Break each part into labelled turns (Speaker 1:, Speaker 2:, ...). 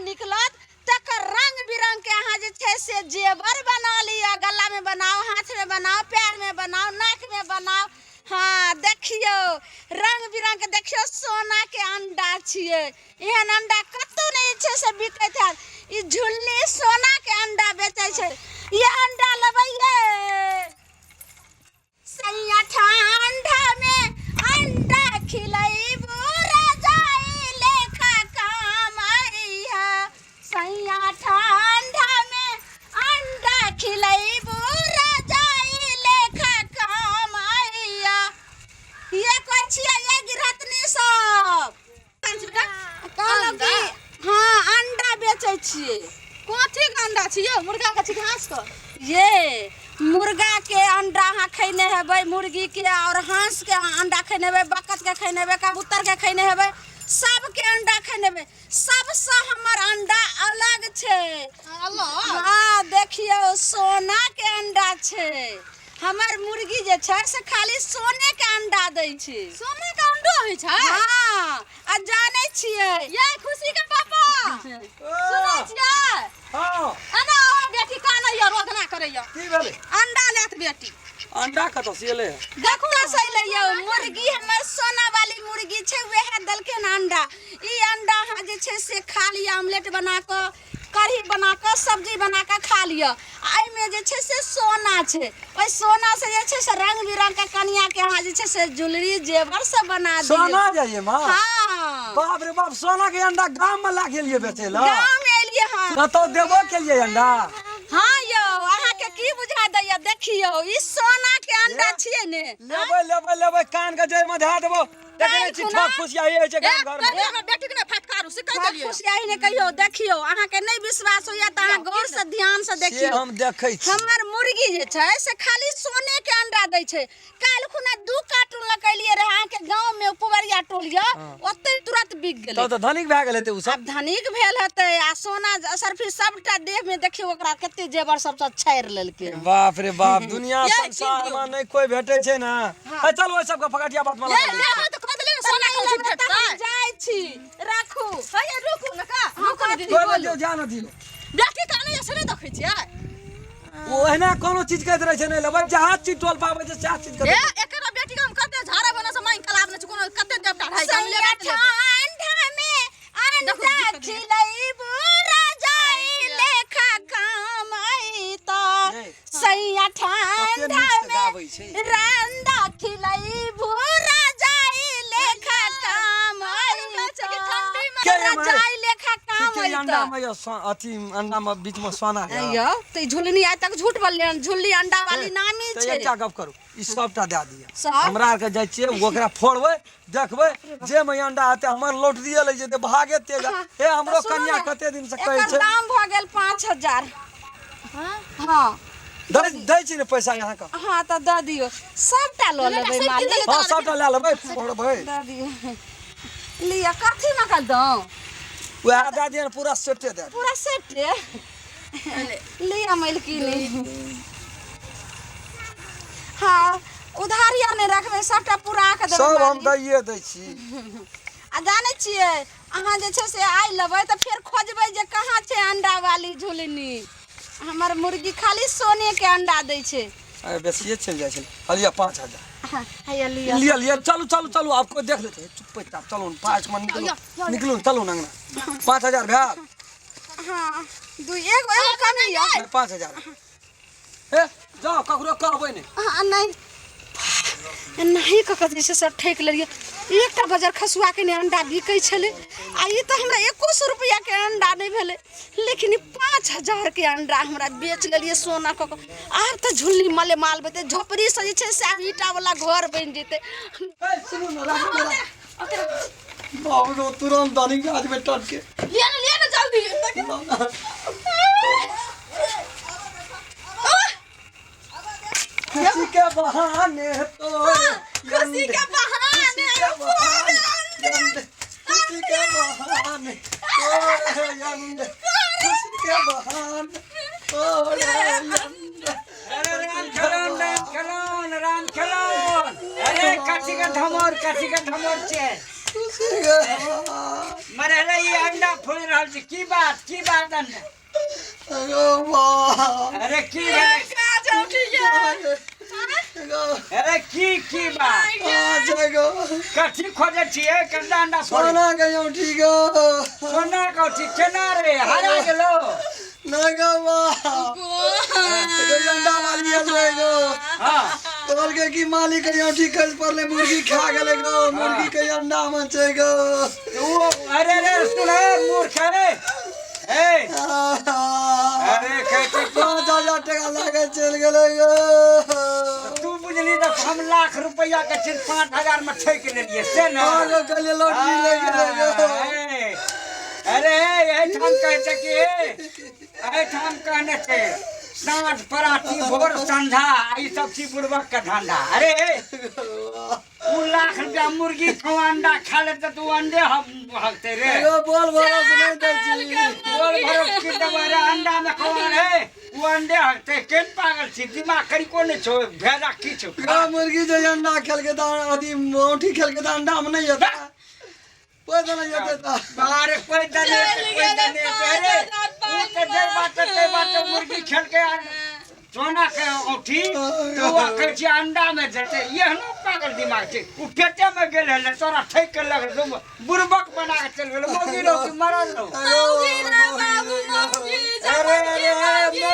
Speaker 1: निकलत तकर रंग बिरंग के अहाँ जे छै से जेवर बना लिअ। गला में बनाउ, हाथ में बनाउ, पैर में बनाउ, नाक में बनाउ। हाँ देखियौ रंग बिरंग के, देखियौ सोना के अंडा छियै। एहन अंडा कतौ नहि छै से बिकैत हैत। ई झुल्ली सोना के अंडा बेचै छै। ये अंडा लेबै ये सैया ठंडा में अंडा खिलैबू रजाई लेखा काम अइहा। सैया ठंडा में अंडा खिलैबू रजाई लेखा काम अइहा। ये कहै छियै ये गिरहतनी सब कहलहुँ कि हाँ अंडा बेचै छियै।
Speaker 2: कथी के अंडा छी यौ? मुर्गा के छी कि हंस के?
Speaker 1: ये मुर्गा के अंडा अहाँ खैने हेबै, मुर्गी के और हंस के अहाँ अंडा खैने हेबै, बकत के खैने हेबै, कबूतर के खैने हेबै, सबके अंडा खैने हेबै। सबसँ हमर अंडा अलग छै।
Speaker 2: अलग?
Speaker 1: हाँ देखियौ सोना के अंडा छै। हमर मुर्गी जे छै से खाली सोने के अंडा दै छै।
Speaker 2: सोने के अंडो होइ छै?
Speaker 1: हाँ आ जानै छियै।
Speaker 2: ये खुशी के पापा सुनै छियै?
Speaker 3: हाँ।
Speaker 2: एना अहाँ बेटी कानैया रोदना करैया।
Speaker 3: की भेलै?
Speaker 2: अंडा लेत बेटी।
Speaker 3: अंडा कतऽ से एलै?
Speaker 1: देखू से एलै यौ मुर्गी, हमर सोना वाली मुर्गी छै, वएह देलकै हन अंडा। ई अंडा अहाँ जे छै से खा लिअ, ऑमलेट बना कऽ, कढ़ी बना कऽ, सब्जी बना कऽ खा लिअ। आ एहिमे जे छै से सोना छै, ओहि सोना से जे छै से रंग बिरंग के कनिया के अहाँ जे छै से ज्वेलरी जेवर सब बना दियौ।
Speaker 3: सोना जाइए माँ?
Speaker 1: हाँ।
Speaker 3: बाप रे बाप, सोना के अंडा गाम में ला गेलिए बेचे ला?
Speaker 1: गाम में एलिए हन।
Speaker 3: कतौ देबो केलिए अंडा?
Speaker 1: हाँ यौ, अहाँ के की बुझा दैया? देखियौ ई सोना के अंडा छियै ने।
Speaker 3: लेबै लेबै लेबै, कान के जड़ में धरा देबो। देखै नहि छी ठक फुसियाही होइ छै गाम घर में।
Speaker 2: हमर बेटी के नहि फटकारू से कहि देलियै।
Speaker 1: फुसियाही नहि कहियौ। देखियौ अहाँके नहि विश्वास होइया तऽ अहाँ गौर से ध्यान से
Speaker 3: से
Speaker 1: देखियौ।
Speaker 3: हम देखै छी।
Speaker 1: हमर मुर्गी जे छै से खाली सोने के अंडा दै छै। काल्हि खुना 2 कार्टून लगेलियै रहे अहाँके गाँव में, पुबरिया टोल यऽ, ओतै तुरंत बिक गेलै।
Speaker 3: तब तऽ धनिक भए गेल हेतै ओ सब।
Speaker 1: आब धनिक भेल हेतै। आ सोना असरफी सबटा देह में देखियौ ओकरा कते जेवर सब सब छाड़ि लेलकै।
Speaker 3: बाप रे बाप, दुनिया
Speaker 2: ये
Speaker 3: संसार
Speaker 2: की
Speaker 3: में नहि कोई भेटै छै ने। ए, चल ओहि सबके फकटिया बात में
Speaker 2: ये लेबै तऽ कह देलियै ने सोना के
Speaker 1: लेबै
Speaker 2: भेटतै।
Speaker 1: तऽ हम जाइ छी, राखू।
Speaker 2: हे रुकू ने का, रुकू ने दीदी,
Speaker 3: कोई
Speaker 2: बोलू।
Speaker 3: दियौ, ध्यान दियौ।
Speaker 2: बेटी कानैया से नहि देखै छियै?
Speaker 3: ओ एहिना कोनो चीज कहैत रहै छै नहि लेबै, जहाँ चीज टोल पाबै छै सएह चीज
Speaker 2: ए एकरा बेटी के हम कते झाड़ा बना से मांगि के लाबने छी, कोनो कते देवता ढाई के हम लेबै तऽ लेबै।
Speaker 1: ठंडा में अंडा खिलैबू रजाई लेखा काम अइता।
Speaker 3: नहीं।
Speaker 1: सैया
Speaker 3: कते
Speaker 1: ठंडा
Speaker 3: नीक से
Speaker 1: में
Speaker 3: गाबै छै।
Speaker 1: रंदा खिलैबू रजाई लेखा काम अइता।
Speaker 3: के ये मारे?
Speaker 1: रजाई लेखा काम
Speaker 3: ठीके
Speaker 1: अइता।
Speaker 3: अंडा में यो अथी अंडा में बीच में सोना है।
Speaker 1: यौ तऽ ई झुलनी आइ तक झूठ बोललियै हन, झुलनी अंडा वाली नामी
Speaker 3: तऽ
Speaker 1: छै।
Speaker 3: एकटा गप करू, ई सबटा दए दिअ।
Speaker 1: सब?
Speaker 3: हमरा आरके जाइ छियै ओकरा फोड़बै, देखबै जे में अंडा हेतै हमर लौटरिए लै जेतै, भागे तेज। हे हमरो
Speaker 1: तऽ सुनू
Speaker 3: कनिया
Speaker 1: ने,
Speaker 3: कते दिन से कहै
Speaker 1: एकर
Speaker 3: छै।
Speaker 1: दाम भऽ गेल 5000। हाँ
Speaker 3: दै छी ने पैसा अहाँके?
Speaker 1: हाँ तऽ दऽ दियौ, सबटा लऽ लेबै मालिक।
Speaker 3: हाँ सबटा लए लेबै, फोड़बै।
Speaker 1: दऽ दियौ, लिअ। कथी में कऽ दौं?
Speaker 3: वएह दए दिअ ने, पूरा सेटे दए दिअ।
Speaker 1: पूरा सेटे लिअ मालकिनी। हाँ उधारी आर नहि रखबै, सबटा पूरा कऽ देबै
Speaker 3: सब हम
Speaker 1: मालिक।
Speaker 3: दैए दै छी।
Speaker 1: आ जानै छियै अहाँ जे छै से आइ लेबै तऽ फेर खोजबै जे कहाँ छै अंडा वाली झुलनी। हमर मुर्गी खाली सोने के अंडा दै छै।
Speaker 3: अरे बेसिए चलि जाइ छै। लिअ 5000।
Speaker 1: हाँ, हैया लिअ।
Speaker 3: लिअ लिअ, चलू चलू चलू, आब कोइ देख लेतै। चुप चाप चलू ने, 5 में निकलू निकलू ने, चलू ने अंगना। 5000 भेल।
Speaker 1: हाँ दू एगो एगो कमी यऽ।
Speaker 3: नहि, 5000। हे जाओ, ककरो कहबै नहि।
Speaker 1: हाँ नहि एनाही कऽ कऽ जे छै से ठकि लेलियै। एकटा बजर खसुआके नहि अंडा बिकै छलै, आ ई तऽ हमरा 100 रुपैआके अंडा नहि भेलै, लेकिन ई 5000 के अंडा हमरा बेच लेलियै सोना कऽ कऽ। आब तऽ झुल्ली माले माल बेचतै, झोपड़ीसँ जे छै से आब ईंटावला घर बनि जेतै।
Speaker 3: ए, सुनू ने, राखू ने, राखू। बाप रे, तुरंत धनिक आदमी टटके।
Speaker 2: लिअ ने, लिअ ने जल्दी।
Speaker 3: खुशी के बहाने तोरे,
Speaker 2: खुशी के बहाने
Speaker 3: खुशी के बहाने तोरे अंडे, खुशी के बहाने तोरे अंडे।
Speaker 4: अरे राम खेलौन, राम खेलौन, राम खेलौन। अरे कथी के धमोर, कथी के धमोर छै? मरे रे ई अंडा फोड़ि रहल छै की बात, की बात अंडा?
Speaker 3: अगो बाप।
Speaker 4: अरे की भेलै? अरे की की बात? कथी खोजै छियै? कतना अंडा फोड़ै?
Speaker 3: सोना के औंठी गो।
Speaker 4: सोना के औंठी केना रे हरा गेलो?
Speaker 3: नहीं गो बाप, एगो अंडा वाली आयल रहे गो।
Speaker 4: हाँ।
Speaker 3: कहलकै कि मालिक के औंठी खसि पड़लै, मुर्गी खा गेलै गो, मुर्गी के अंडा में छै गो।
Speaker 4: ओ अरे रे सुन हे मूर्ख रे ए अरे कहै छै कि
Speaker 3: 5000 टका लए के चलि गेलै गो।
Speaker 4: तू बुझली तऽ हम लाख रुपैआ के चीज 5000 में ठकि लेलियै से ने?
Speaker 3: हाँ गो, कहलियै लॉटरी लागि गेलै गो।
Speaker 4: ए, अरे एहिठाम कहै छै कि एहिठाम कहने छै साँझ पराती भोर संझा ई सब छी बुड़बक के धंधा। अरे उ लाख रुपया मुर्गी खाओ अंडा खा लेते तो अंडे हम हकते रे।
Speaker 3: एगो बोल भरोस नहीं दै छी।
Speaker 4: बोल भरोस की देबै रे? अंडा में खाओ रे उ अंडे हकते। केन पागल छी, दिमाग कनिको नहि छौ, भेजा की छौ?
Speaker 3: गो मुर्गी जे अंडा खेलकै तऽ अथी औंठी खेलकै तऽ अंडा में नहीं हेतै, कोइ तऽ नहीं हेतै तऽ।
Speaker 4: अरे कोइ दने कोइ दने अरे उ तऽ जे बात ते बात मुर्गी खेलकै सोना के औंठी तो ओ कहै छै अंडा में जेतै। एहनो पागल दिमाग छै। उ पेटे में गेल हले तोरा ठकि के लग बुड़बक बना के चलि गेल। मौगी रहो कि मरल रहो? अरे अरे मौगी भऽ के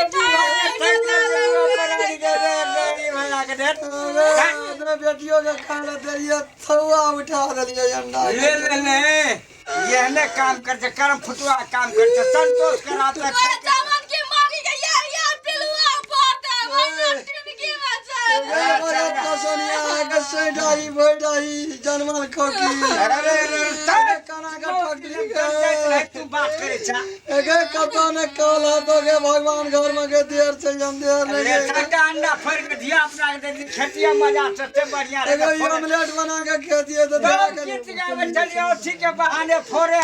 Speaker 4: ठकि लेलकै ओकरा के रे रे भला के ढेर।
Speaker 3: अपना बेटियों के खाय लए देलियै, थौआ उठा देलियै अंडा के।
Speaker 4: ले ले ले एहने काम कर छै, कर्म फुटुआ काम कर छै। संतोष कराते
Speaker 3: जनमल खोकी।
Speaker 4: अरे अरे अरे
Speaker 3: केना के ठकली गे?
Speaker 4: तू बात करे छा।
Speaker 3: एगे कतौ ने कल हतो गे भगवान, घर में के देर छै, हम देर नहीं
Speaker 4: ले
Speaker 3: गे।
Speaker 4: ठंडा अंडा फोड़ के धिया अपना के दे खेतिया मजा से से बढ़िया रे।
Speaker 3: एगो ई ऑमलेट बना के खेतिए तऽ
Speaker 4: सब गीत गाबै छलियै, ठीक के बहाने फोड़े।